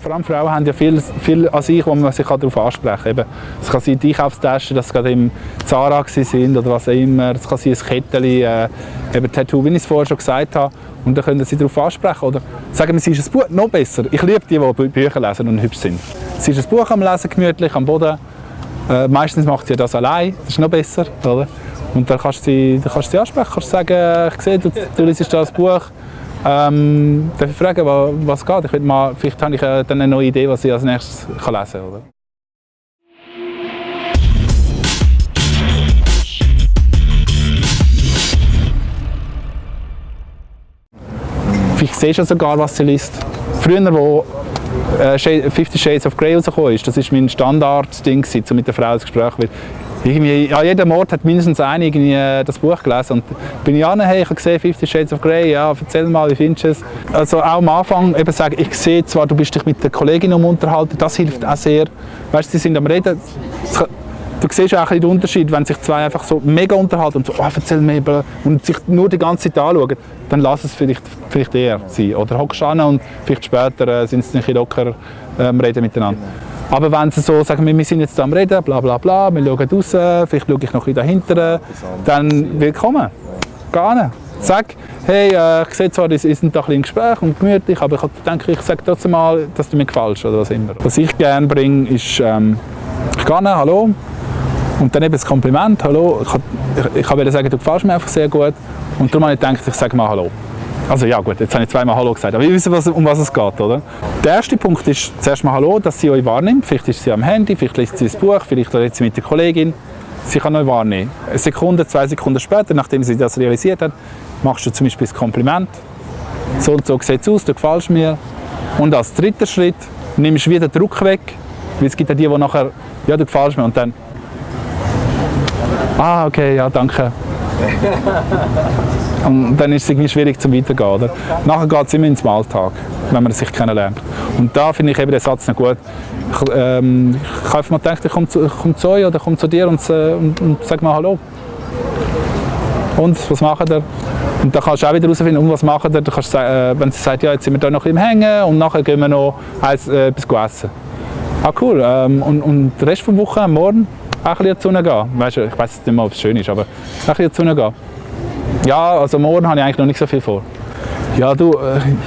Vor allem Frauen haben ja viel an sich, wo man sich darauf ansprechen kann. Es kann sein, die Einkaufstasche, dass sie gerade im Zara sind oder was auch immer. Es kann sein, ein Kettchen, eben Tattoo, wie ich es vorher schon gesagt habe. Und dann können sie darauf ansprechen. Oder sagen wir, sie ist ein Buch, noch besser. Ich liebe die Bücher lesen und hübsch sind. Sie ist ein Buch am Lesen, gemütlich, am Boden. Meistens macht sie das allein, das ist noch besser. Oder? Und dann kannst du sie ansprechen, kannst sagen, ich sehe, du liest das Buch. Darf ich fragen, was geht? Vielleicht habe ich dann eine neue Idee, was ich als nächstes lesen kann. Oder? Vielleicht siehst du sogar, was sie liest. Früher, wo 50 Shades of Grey rausgekommen ist, das war mein Standard-Ding, um mit der Frau ins Gespräch zu kommen. Ja, jeder Mord hat mindestens einer das Buch gelesen. Und bin ich an, hey, ich habe gesehen 50 Shades of Grey, ja, erzähl mal, wie findest du es? Also auch am Anfang eben sagen, ich sehe zwar, du bist dich mit der Kollegin unterhalten, das hilft auch sehr. Weißt, sie sind am Reden. Du siehst auch den Unterschied, wenn sich zwei einfach so mega unterhalten und so, oh, erzähl mir, und sich nur die ganze Zeit anschauen, dann lass es vielleicht eher sein. Oder hockst an und vielleicht später sind sie nicht locker reden miteinander. Aber wenn sie so sagen, wir sind jetzt am Reden, bla bla bla, wir schauen raus, vielleicht schaue ich noch ein bisschen dahinter, dann willkommen. Geh hin. Sag, hey, ich sehe zwar, wir sind da ein bisschen im Gespräch und gemütlich, aber ich denke, ich sage trotzdem mal, dass du mir gefällst oder was immer. Was ich gerne bringe, ist, ich gehe hin, hallo. Und dann eben das Kompliment, hallo, ich wollte sagen, du gefällst mir einfach sehr gut. Und darum habe ich gedacht, ich sage mal hallo. Also ja gut, jetzt habe ich zweimal hallo gesagt, aber wir wissen, um was es geht, oder? Der erste Punkt ist zuerst mal hallo, dass sie euch wahrnimmt. Vielleicht ist sie am Handy, vielleicht liest sie das Buch, vielleicht redet sie mit der Kollegin. Sie kann euch wahrnehmen. Eine Sekunde, 2 Sekunden später, nachdem sie das realisiert hat, machst du zum Beispiel das Kompliment. So und so sieht es aus, du gefällst mir. Und als dritter Schritt nimmst du wieder den Druck weg, weil es gibt ja die nachher, ja, du gefällst mir, und dann ah, okay, ja, danke. Und dann ist es irgendwie schwierig zum Weitergehen. Oder? Nachher geht es immer ins Alltag, wenn man sich kennenlernt. Und da finde ich eben den Satz noch gut. Ich habe einfach mal gedacht, ich komme zu euch oder komme zu dir und sag mal Hallo. Und, was macht ihr? Und dann kannst du auch wieder herausfinden, was macht ihr. Du kannst, wenn sie sagt, ja, jetzt sind wir da noch im Hängen und nachher gehen wir noch etwas essen. Ah, cool. Und den Rest der Woche, morgen, auch ein bisschen in die Sonne gehen. Weißt du, ich weiß nicht mal, ob es schön ist, aber auch ein bisschen in die Sonne gehen. Ja, also morgen habe ich eigentlich noch nicht so viel vor. Ja, du, in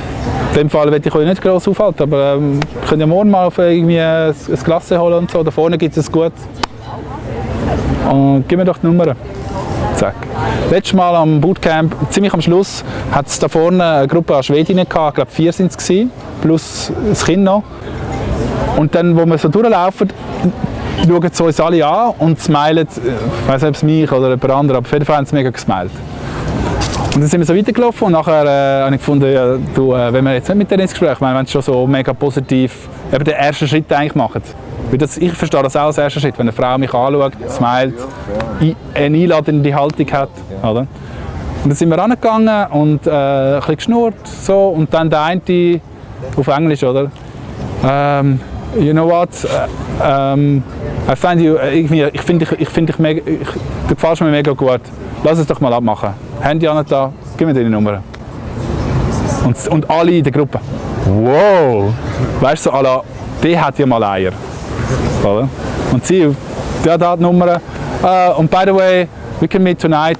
dem Fall werde ich euch nicht gross aufhalten, aber wir können ja morgen mal auf irgendwie ein Glas holen und so. Da vorne gibt es gut. Und gib mir doch die Nummer. Zack. Letztes Mal am Bootcamp, ziemlich am Schluss, hat es da vorne eine Gruppe an Schwedinnen gehabt, ich glaube 4 sind es, plus das Kind noch. Und dann, wo wir so durchlaufen, schauen sie uns alle an und smilen, ich weiss nicht, ob es mich oder jemand anderes, aber auf jeden Fall haben sie mega gesmilet. Und dann sind wir so weitergelaufen und nachher habe ich gefunden, ja, du, wenn wir jetzt nicht mit denen ins Gespräch, wenn sie schon so mega positiv eben den ersten Schritt eigentlich machen. Weil das, ich verstehe das auch als ersten Schritt, wenn eine Frau mich anschaut, smilet, eine einladende Haltung hat. Oder? Und dann sind wir rangegangen und ein bisschen geschnurrt, so, und dann der eine auf Englisch, oder? You know what? I find you, ich finde dich mega, du gefällst mir mega gut. Lass es doch mal abmachen. Handy an da, gib mir deine Nummer. Und alle in der Gruppe. Wow! Weißt du, so, die hat ja mal Eier. Oder? Und sie, die hat die Nummer. Und by the way, we can meet tonight,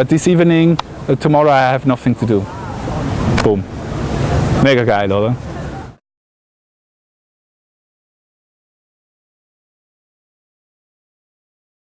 this evening, tomorrow I have nothing to do. Boom. Mega geil, oder?